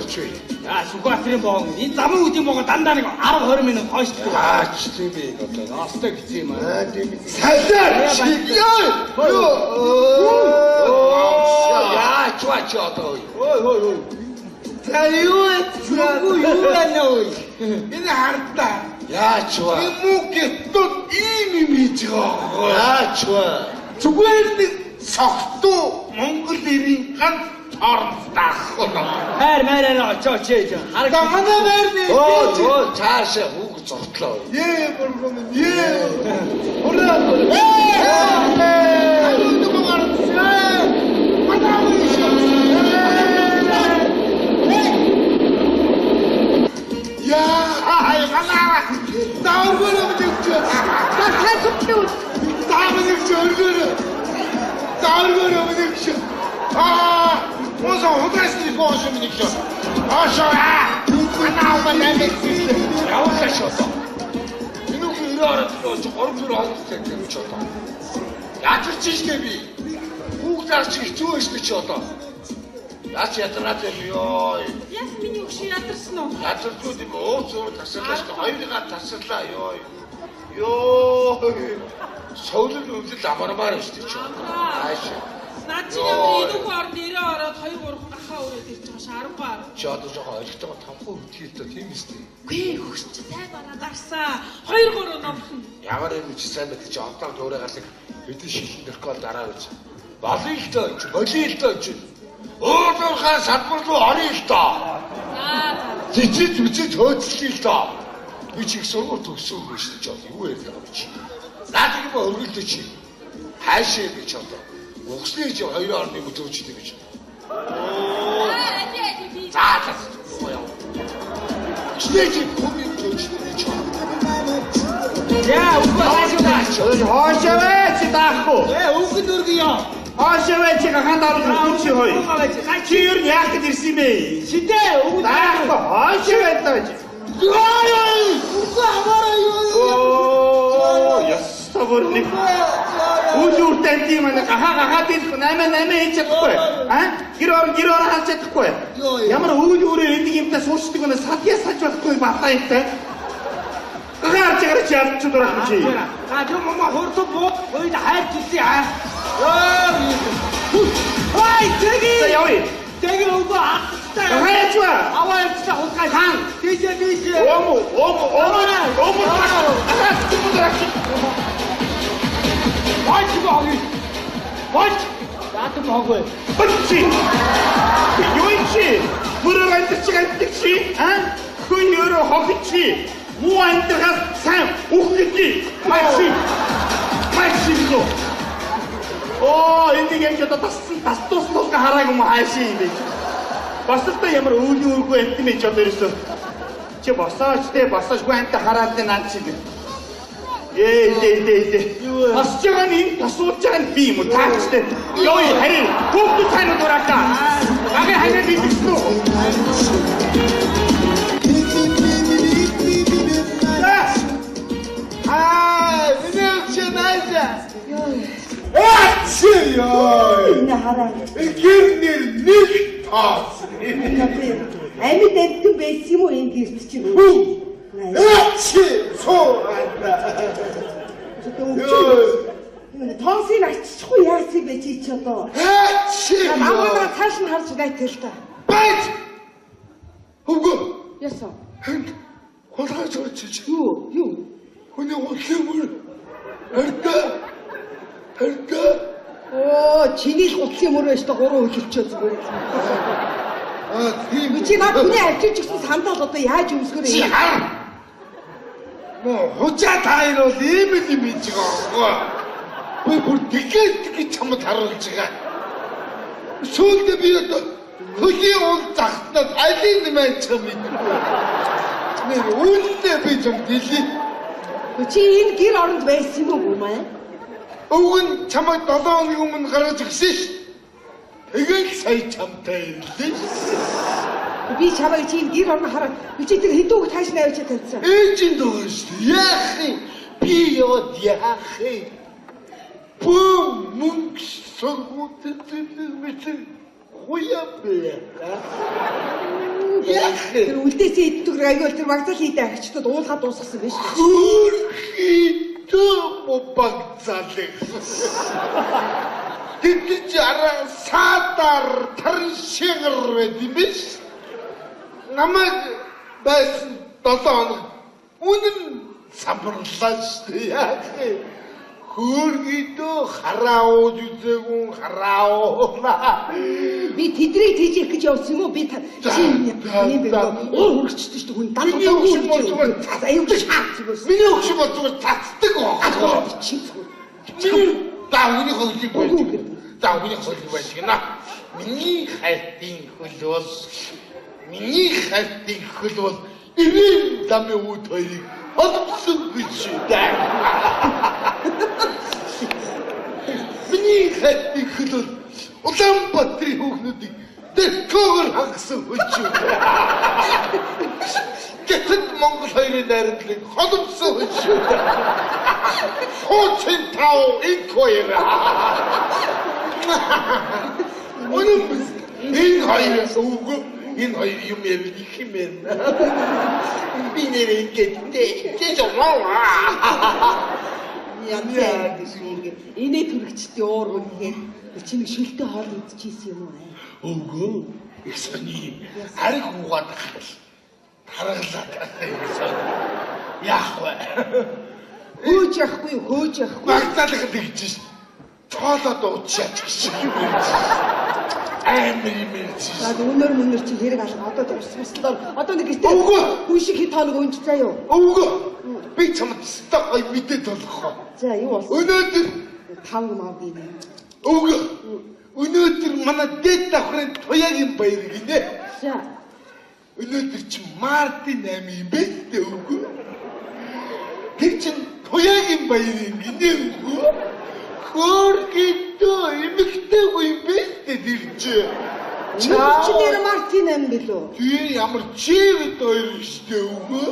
очив. Яа, Сүхбаатарын боон. Энэ замын үдийн боогоо дандаа нэг 10 20 минут хойшлдог. Аач тийм ээ одоо. Остой хэцүү юм аа. Тийм. Салаар чи. Юу? Яа, чуа чи одоо. Ой ой ой. За юу вэ? Юу байна ой? Энэ хардаа. Яа чуа. Энэ мөнгөд ийм юм хийж байгаа. Яа чуа. Зүгээр нэг согтуу Монгол эрийн ганц торн даах. Хайр майраараа очооч ээж. Хараг. За манай байрны Өө цаашаа хүүг зогтлоо. Ээ бургум ээ. Ураа. Ээ. Яа, манаа. Даургоо мэдчихэж. Та сүплээ. Даа мэдчихэж өргөөрөө. Даургоо мэдчихэж. Аа, мосо хугасны гош мэдчихэж. Ошоо. Манаа манаа мэдчихэж. Явуулаа шүү одоо. Энэ үг 90 ороод чи 3 4 хоног цаг юм чи одоо. Ядарч штэ би. Хүүхдээр чи хэцүү байж чи одоо. Яач ядраад юм ёо. Яс миний өгш ядарсан уу? Ядардгүй юм өө зур тасарлаа штэ. Хоёрыгаа тасарлаа ёо. Ёо. Совлол өвдөл амармаар штэ чи. Ааш. Наад чи ямар энүүхэн оронд 90 ороод 2 3 гахаа өрөөд ирж байгаа шаарахгүй. Чи одоо жоохон ойлгохтойгоо тамхуу өвдгий л доо тийм үстэй. Үгүй хөгш чи сайн бараа дарсан. 2 3 номхон. Ямар юм чи сайн мэд чи одоо дуурай галыг бидний шилэн дөркөл дараа үз. Болъё л доо чи, болъё л доо чи. Уулуурхаа салбар руу оръё л доо. За за. Цэцэц үцэц хөөцлөе л доо. Би чи их сургууль төгсөөгүй шүү дээ чи одоо юу яриад байгаа юм чи. Наад юм өргөлдөө чи. Хаашаа би чи одоо. Угсны чи хоёр орны мөтөөчтэй гэж. Аа би. За за. Яа. Угсны чи хүмүүн төчтэй чи. Яа, үгүй хаашаа. Хоошоо вэ чи даахгүй. Ээ, үгүй нүргэн яа. Хоошоо вэ чи гахаанд оруулах чи хоёр. Чи ер нь яах гэж ирсэн юм бэ? Шидэ, үгүй Даахгүй хоошоо вэ даа чи. Үгүй хамаараа юу. Оо, ястаа бүр нэг. Үл үртэй амт юм аа гахаа гахаа дийлэх 8 8 хийж чадахгүй. А? Гэр орон харж чадахгүй. Ямар үйл үрээ энэ юмтай суурчдаг вэ? Садья саж болохгүй батаа юмтай. Гахаа харж байгаа чи явчих дурах юм чи. А тэр мама хурдан буу хоёул хайрч ирсэн аа. Ёо. Ай, тэги. За явъя. Тэги үгүй ахтай. Гахаа яач вэ? Аваа явчихлаа хулгай. Хан. Тийшээ тийшээ. Ому ому ому ому гахаа дурах. Болж боог. Болж. Яатан бооггүй. Болчих. Юу чи? Мөрөөр амьдарч амьдаг чи? А? Хүн өөрөө хохид чи? Муу амьдрахаас сайн үхэх гэдэг. Маши. Маши гоо. Оо, энэ юм ч одоо тассан тастуус тусга харааг юм хаашаа юм бэ? Бас л та ямар өвлийн үргүй амт юм ч одоо ерөөсөө. Чи босооч те босоочгүй амт хараад наад чи. Ээ ээ ээ ээ. Тасж байгаа нь энэ тасуулж байгаа нь би юм уу? Таач те. Йоо харин хүүхдүүд цаана дураалаа. Багийн харин бэлгэсэн үү? Аа, миний өгч наашаа. Аач ёо. Энэ хараа. Гэр нэр нэг тоос. Амьд амьтан байсан юм уу энэ гэрт чинь? Аач суу. Тоосыг аччихгүй яасан бэ чи чи одоо? Аач. Намайг цааш нь харж байтал та. Байт. Хөнгө. Яасан. Хулгайч орчих. Юу? Юу? Хүний гутлын мөр. Хардаа. Хардаа. Оо, чиний л гутлын мөр байж та гурван хөлөвчөө зүгээр. Аа, тийм. Чи над хүний авчирч өгсөн сандал одоо яаж өмсгөр Чи юм? хар. Нөө хужаа та хоёр бол ийм л юм хийж байгаа байхгүй. Би бүр тэгээд гэж чамд харуулж байгаа. Сүүлдээ би одоо хөлийн уул захтнаас алийг нэмэж чам мэдгүй. Нэр үүндээ би чамд хэлье. Чи энэ гэр оронд байсан юм уу маа? Өвг нь чамайг 7 хоногийн өмнө гаргаж өгсөн ш. Тэгэл сая чамтай ирлээ. Би чамайг чи энэ гэр орно хараад би чи тэр хэдэн үг тааш навчаа тавьсан. Ээжийн дөө шүү. Яах юм? Би яваад яах юм? Бүүм мөнгө сургууль мэт. Хуя бэ. Яах Тэр үлдээсээ иддэг аягүй тэр вокзал хийдэ ахчдад уулгаад дуусгасан биш. Хөөрхийдөө багцаалыг. Тэд чи араа саадар таран шигэр байд юм биш. Намайг байсан 7 хоног үнэн самбарлаа шүү дээ. Яах вэ? Хөөрхийдөө хараа ууж үзээгүй хараа уулаа. Би тэдрийг тийжих гэж явсан юм уу? Би чи юм бэ? Уур хүрчтэй шүү дээ хүн. Миний өгшин бол зүгээр аюулгүй шаа зүгээр. Миний өгшин бол зүгээр цацдаг байхгүй. Чи зүгээр. Миний за хүний хөлийг байж. За хүний хөлийг байж гинэ. Миний хайтын хөл бол миний хайтын хөл бол 90 ламын үүд хоёрыг холбосон гэж шүү дээ. Миний хайтын хөл бол Улаанбаатарын хүүхнүүдийг дэркөөр хангасан хөл шүү дээ. Гэтэл Монгол хоёрын найрамдлыг холбосон хөл шүү дээ. Хуучин тав инх хоёр. Үнэн биз? Энэ хоёр өвгөө энэ хоёр юм ярил их юм ярина. Би нэр ингэж дээ маа. Ямар гэж ингэ. Инээ төрөгчдийн уур үнэхээр чи нэг шилтэй хоол идчихсэн юм уу? Өвгөө их сони ариг уугаад таргалаад яах вэ? Хөөж явахгүй, хөөж явахгүй. Вокзалынх тэгж ш. Тоолоод уучаач гэж юм ярьж. Амар юм ярьж. За өнөр мөнөр чи хэрэг алга одоо ус туслаар одоо нэг гэртээ Өвгөө! хүн шиг хэд хоног унж заа юу? Өвгөө би чамд өстой гоё мэдээ толгох. За юу болсон? Өнөөдөр Тав мав гинэ. өвгөө өнөөдөр манай дээд давхрын туяагийн баяр гинэ. За Өнөөдөр чи мартын 8 юм бэ тэ өвгөө. Тэр чин туяагийн баяр юм гинэ өвгөө. Хөөргөдөө эмэгтэйгүй юм бэ тэ тэр чи. өнөөдөр чи нэр Мартин ам билүү? Тэр ямар чивэд хоёр штэ өвгөө.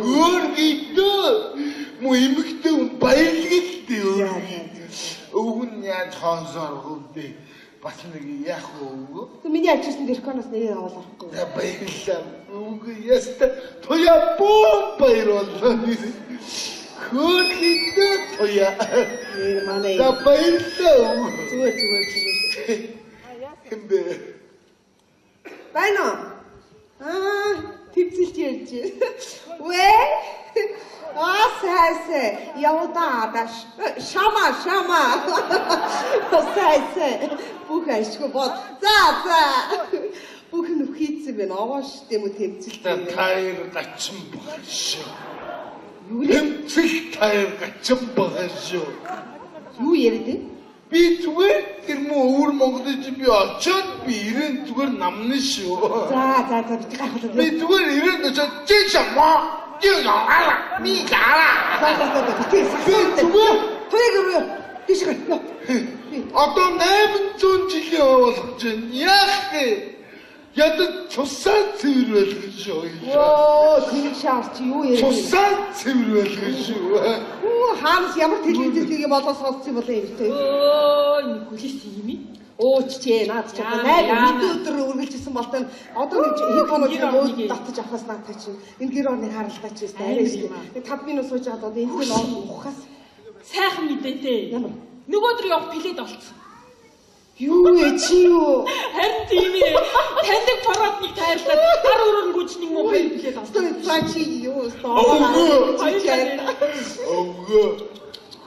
Хөөргөдөө мө эмэгтэй хүн баярлгал дээ өвгөө. Өвгөн яаж хоосоор хөвдөө бас нэг яах вэ өвгөө? Миний ачсан дэрконоос нэрийг аваад орохгүй. За баярлалаа. Үгүй яста туяа бөөн баяр боллоо. Хөөрхийдөө туяа. Нэр манай За баярлалаа. зүгээр зүгээр зүгээр. Хэмбэ. Байна уу? Аа, тэмцэлж ярьж. Вэ? Аа, сайсэ. Явда даш. Шама, шама. Сайсэ. Бүх ашгүй бод. За, за. Бүх нь хийцэн байна. Овоо штэ мө тэмцэлт. Та таяр гачин байгаа шүү. Юу лээ? Тэмцэл таяр гачин байгаа шүү. Юу яриад вэ? Би зүгээр тэр мөн өвөр Монголын чи би очиод би ирэн зүгээр намна шүү. За, за, за бит гайхалтай. Би зүгээр ирэн очиод чи шамаа. Чи яара. Ми гара. За, за, за, бит Би зүгээр Туяг руу. Тийш гар. Одоо 800 жилийн болгож байна. Яах вэ? Ядаж цусаа цэвэр байлгах шүү. Йоо, тэнэг шаар чи юу яриад вэ? Цусаа цэвэр байлгах шүү. Хүү хаанаас ямар телевизээс нэг юм болоо сонссон юм болоо юм бэ? Өө энэ хүлээс юм ээ. Ууччээ наад чи одоо Яана, 8 яана. хэдэн өдөр үргэлжилсэн болтой одоо нэг хэд хоног Гэр орныг үүд татаж авахаас наадах чинь энэ гэр орныг харалгаа чи өстэй арай Амар шүү юм аа. дээ. 5 минут сууж аваад одоо энэ гэр орн ухахаас Сайхан мэдээтэй. Ямар? Нөгөө өдөр явах плед олцсон. Юу вэ чи юу? Харин тийм ээ. Таньдаг парадныг тайрлаад гар өрөнгөж нэг муу хоёр плед олцсон. Өстой за чи юу өстой. Өвгөө. Хоёулаа Өвгөө.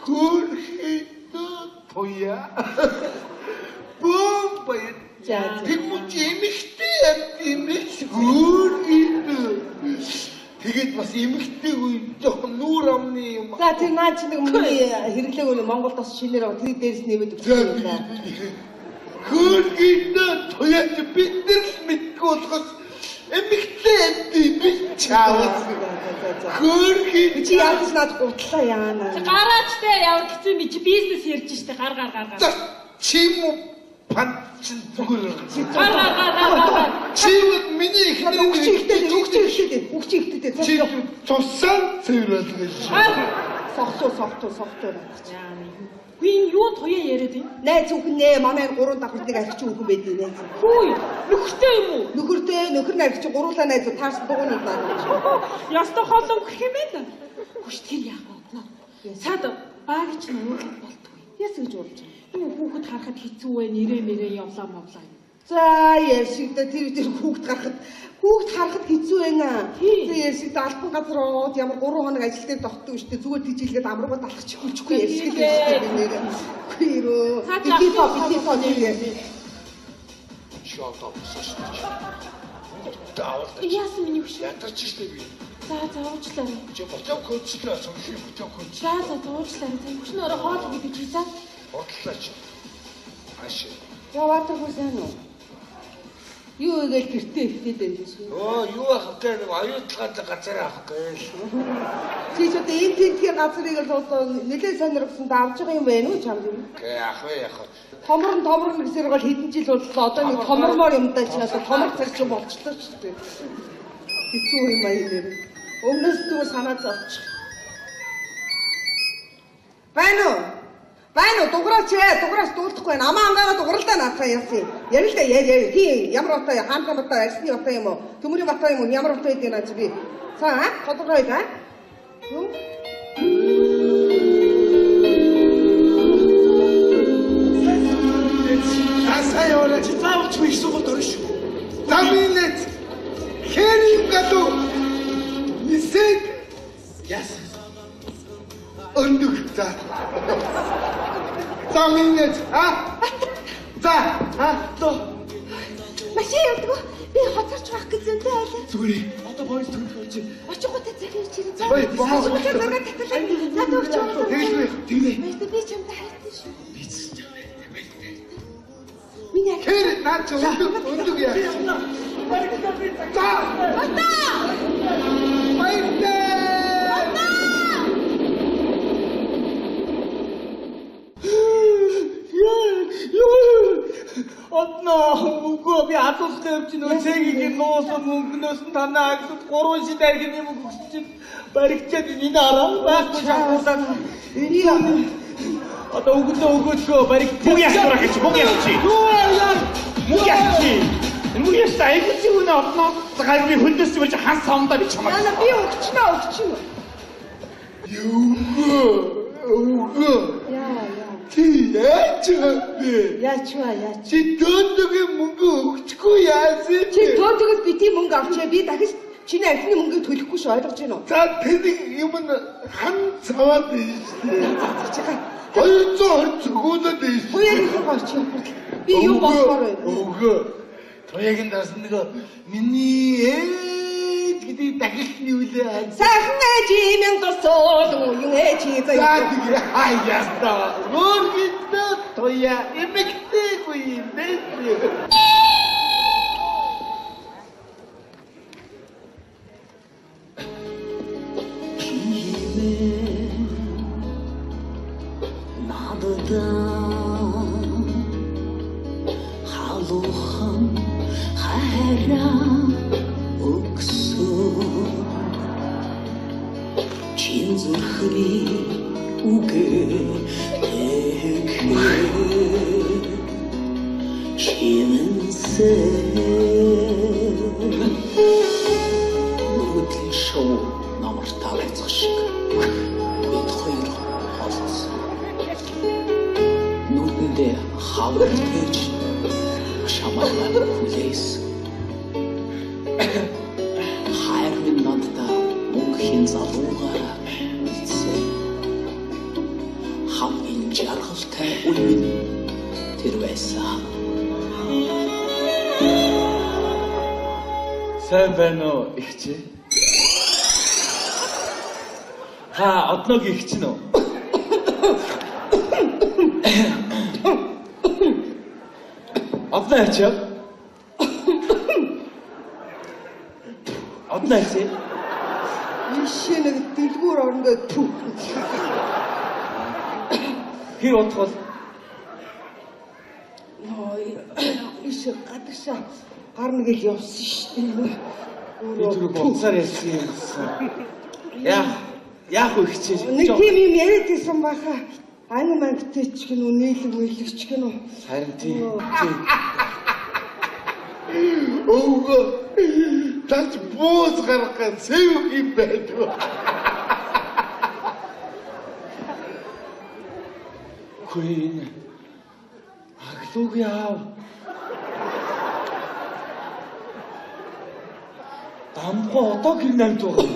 Хөрхийдөө туяа. Бөөн баяр. За, за. Тэр мөн чи эмэгтэй амт юм биш. Хөрхийдөө. Тэгээд бас эмэгтэй үе жоохон нүүр амны юм. За тэр наа чи нэг миний хэрэглээг өнө Монголд бас шинээр аваа тэр дээрс нэмээд За өгсөн юм да. Хөргийдөө туяа чи бид нар л мэдгүй болохоос эмэгтэй амт юм биш чаавас. За за. Хөргийдөө Чи яаж ч наад гутлаа яана. Чи гараач те ямар хэцүү юм чи бизнес ярьж штэ гар гар гар гар. За чи юм пан чин зүгээр. Гар гар гар гар гар гар. Чи миний эхнэр Өгч ихтэй өгч ихтэй өгч ихтэй. Чи цусаа цэвэр болгож шүү. Гар. Согтуу согтуу согтуу наад чи. Яана. Үгүй энэ юу туяа яриад байна? Найз хүүхэн нэ манай энэ гурван давхарт нэг архич хүүхэн байдیں۔ Найз. Хүү нөхөртэй юм уу? Нөхөртэй нөхөр нь архич гуруулаа найз таарсан дугуйнууд наа. Ястай хоол өнгөрөх юм байна. Хүш тэр яах вэ? Цаад баг чинь уурлах болтгүй. Яасан гэж уурлаж байгаа. Юу хүүхэд харахад хэцүү вэ? Нэрээ мэрээ явлаа мовлаа. За ярьшигда тэр хүүхэд харахад хэцүү байна. За ярьшигда албан газар ороод ямар 3 хоног ажил дээр тогтдог шүү дээ. Зүгээр тийж хэлгээд амруугаа талах чихүүлчихгүй ярьшиг л ярьшиг би нэр. Үгүй рүү. Бити нэр. Чи одоо босоо шүү дээ. Даавал. Яасан миний хөш? Ядарч шүү дээ би. За уучлаарай. Чи ботов көчлөө сонхи ботов көч. За уучлаарай. За хөш нь орой хоол гэдэг чи за. Бодлоо чи. Ааш. Яваад хөө сайн уу? Юу игээл гэртээ өвтөд байна чи. Өө юу ах вэ? Нэг оюутлаад газар авах гээл. Чи ч одоо энэ тентгийн газрыг л одоо нэлээд сонирхсан да авч байгаа юм байна уу чам юм? Гэ ах вэ яах вэ? Томорн гэсээр гол хэдэн жил боллоо. Одоо нэг томормоор юм даа чи одоо томор царч болчлоо шүү дээ. Хэцүү юм аа нэр. Өмнөөс зүгээр санаа зовчих. Байна уу? Байна уу? Дуграач ээ, дуграач дуулахгүй байна. Амаа ангаагаа дугралдаа наацаа яасан юм. Ярил л да яа. Тий, ямар бата, хаанхан бата, арсны бата юм уу? Төмөрийн бата юм уу? Ямар бата гэдэг наач би. За, тодорхой да. Юу? Асаа яваарай. Чи заавал чи их сургуульд орно шүү. Заминэт хэрэг гадуу нисэд Яасан? өндөг за. Заминэт а? За, а? Одоо Машин явдаг. Би хоцорч байх гэсэн тэ айлаа. зүгээр. Одоо поезд төрөх болж байна. Очингуудаа захин чирэн. За. Ой, боо. Зураг татлаа. Надад өгч байгаа. Тэгэлгүй. Тэглээ. Баяртай би чамд хайртай шүү. Би ч Миний архи. Тэр наа чи өндөг яа. За. Бата! Баяртай. Одноо үгүй би алуулах юм чинь цэгийг нуусан мөнгнөөс нь танаа агсад 3 шид архины мөнгө өгсөн чинь баригчаад энэ араа байхгүй шахуулаад энэ одоо өглөө өгөөдгөө баригчаад Мөнгө яах гэж мөнгө яах чи. Юу яа Мөнгө яах чи. Мөнгө яах чи айгуу чи үнэ одноо гар би хөлдөөс зүгэж хас сомдоо би чамаа. Яна би өгчнө. Юугөө. Өгөө. Яа яа. Чи яаж вэ? Яач вэ яач. Чи дөөдөгийн мөнгө өгчихгүй яасан Чи төөдөгөөс бити мөнгө авчээ. Би дахиж чиний архины мөнгийг төлөхгүй шүү ойлгож байна уу? За тэнийг юм нь хан цаваад байна шүү дээ. За чигаа. 220 зөгөөлөд байна шүү. Туяагийн руу очиж. Би юм болохоор байна. Өгөө. Туяагийн дарсан нөгөө миний ээж гэдэг дахилтны үлээ. Сайхан ээж минь тусуул уян ээж За заяа. тэгээ хаяастаа. Мөргөдөө туяа эмэгтэйгүй юм бэ. Надад халуухан хайраа өгсөн чин зүрхний үгээ тэгэхэд шивэнсэн нүдэн шоу номер тавцах шиг бид хоёр холдсон. Нүдэндээ хавар тэрж шамаар хүлээсэн. Хайр минь надад мөнхийн залуугаар үлдсэн. Хамгийн жаргалтай үе минь тэр байсан. Сайн байна уу их чи? Та одногийн их чинь үү? Одноо ачаа. Одноо ачаа. Ишээ нэг дэлгүүр орно гэж тү. Хэр удах бол Ноо ишээ гадагшаа гарна гэж явсан шүү дээ. би түрүү бодсоор ярьсан юм гэсэн. Яах яах вэ их чи? Нэг тийм юм яриад байсан баха. Анги мангитай ч гэнэ үү, нийлэг мэлэгч гэнэ үү. Харин тийм. Өвгөө тач буус гаргах сэвх юм байдаг. Хөөе. Аглуугийн аав. Дамгоо одоо гэр намд байгаа.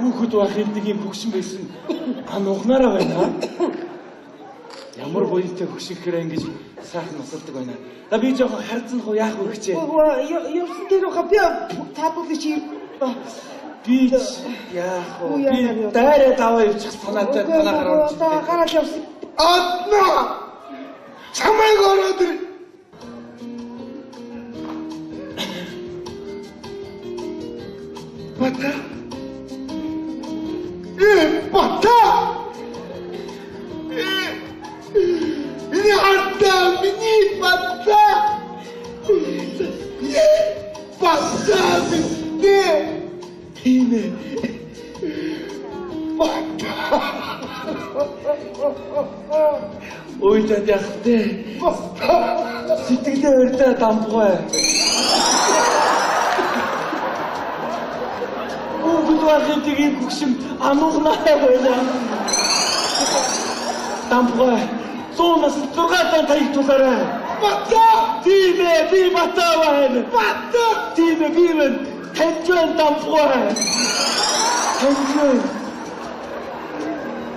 Хүүхэд байх юм нэг юм хөгшин байсан. Ануухнараа байна. Ямар буянтай хөгшин гэхээр ингэж сайхан насалдаг байна. За би жоохон харцсан хуу яах вэ гэчээ. Явсан дээр хаа би таадуулъя чи. Би яах вэ? Би дайраа даваа явчих санаатай танаагаар орж. Одоо гараал явсан. Одноо. Чамайг ороод ир. Бата. Бата. Миний хардаа миний бата. Бата миний. Тийм ээ. Бата. Уйлаад явах тэ. Бата. Сэтгэлээ урьдаа дампгай. Хүүхэд байхын тгийг хөгшин ануухнаа байна. Дампгай. 100 нас 6 тан таяг тулаарай. Бата. Тийм ээ, би бата байна. Бата. Тийм ээ, би байна. Таньж байна дампгай. Таньж байна.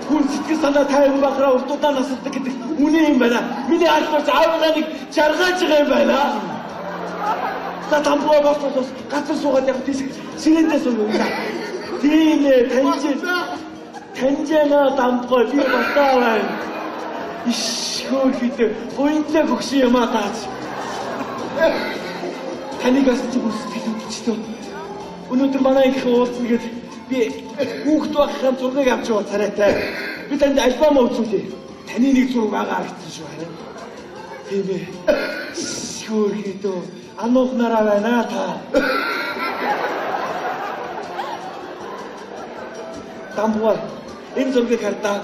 Хүн сэтгэл санаа тайван байхаараа урдуудаа насалдаг гэдэг үнэн юм байна. Миний албарч аавыгаа нэг жаргааж байгаа юм байна. За дампгай бос газар суугаад явах тийш сирэндээ суув. Тийм ээ, таньж. Таньж байна дампгай, би бата байна. Иш хөөрхөд буянтай хөгшин юм аа тааж. Таныг бас чи сэтгэл хөдлөжлөө. Өнөөдөр манай ангийнхан уулзна гэд би хүүхэд байхын зургийг авч яваа царайтай. Би танд альбом үзүүлье. Таны нэг зураг байгаа харагдсан шүү харин. Тийм ээ. Хөөрхөд ануухнараа байна та. Дампгай. Энэ зургийг хардаа.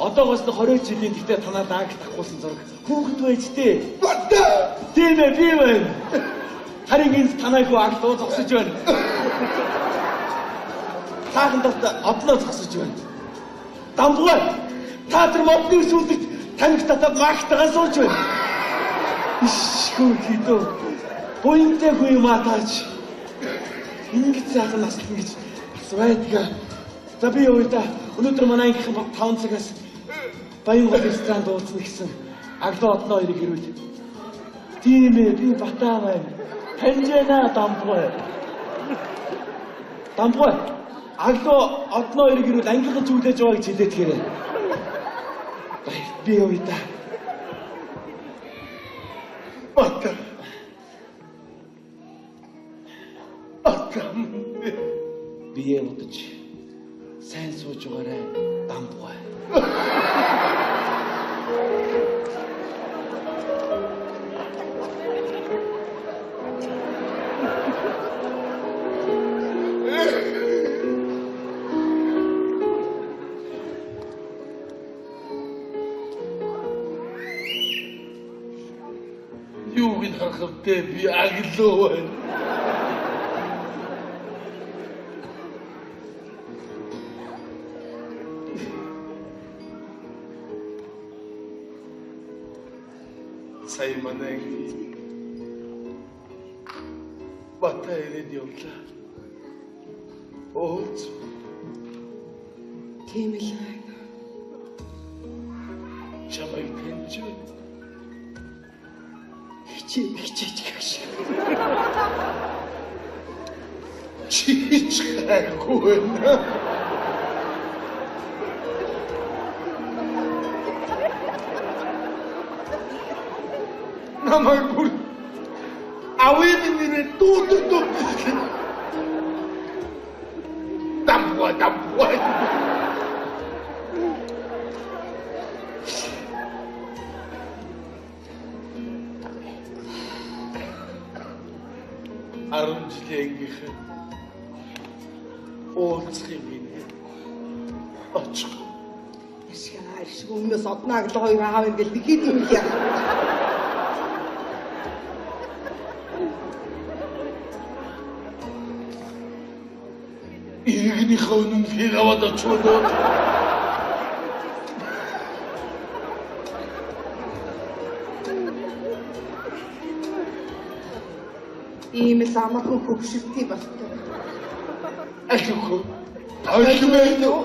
Одоогоос нь 20 жилийн тэгтээ танаа даагт авахулсан зураг. Хүүхэд байж тээ. Бата. Тийм ээ, би байна. Харин энэ танай хүү аглуу зогсож байна. Цаахан талд одноо зогсож байна. Дампгай. Та тэр модны сүүлдэгт таних татаад магтагаа сууж байна. Иш хөөрхөдөө. Буянтай хүү юм аа таач. Ингэж сайхан наслна гэж бас байдгаа. За би явъя да. Өнөөдөр манай ангийнхан 5 цагаас Баянгол ресторанд уулзна гэсэн аглуу одноо хоёрыг хэрүүл. Тийм ээ, би бата байна. Таньж байна дампгай. Дампгай. Аглуу одноо хоёрыг хэрүүл ангийнхан ч хүлээж байгаа гэж хэлээд хэрэг. Би явъя да. Бата. Бата. Бие удаж сайн сууж байгаарай дампгай. Юуг нь харах вэ? Би аглуу байна. Сая манай бата ирээд явлаа. Ууц. Тийм л байна. Чамайг таньж байна. Хичээж гэх шиг. Чич гайгүй байна. Намайг бүр авын нэрээ дууддаг. Дампгай, дампгай. Арван жилийн ангийнхан Уулзах юм гинэ. Очих. Яшгаа шиг өмнөөс одноо аглаа хоёр аав ингээл нэг хэд юм яа. Иргэнийхээ үнэмлэхийг аваад очихвол Ийм л амархан хөгшөртий болтой. Аль хөө? Тойлон байна уу?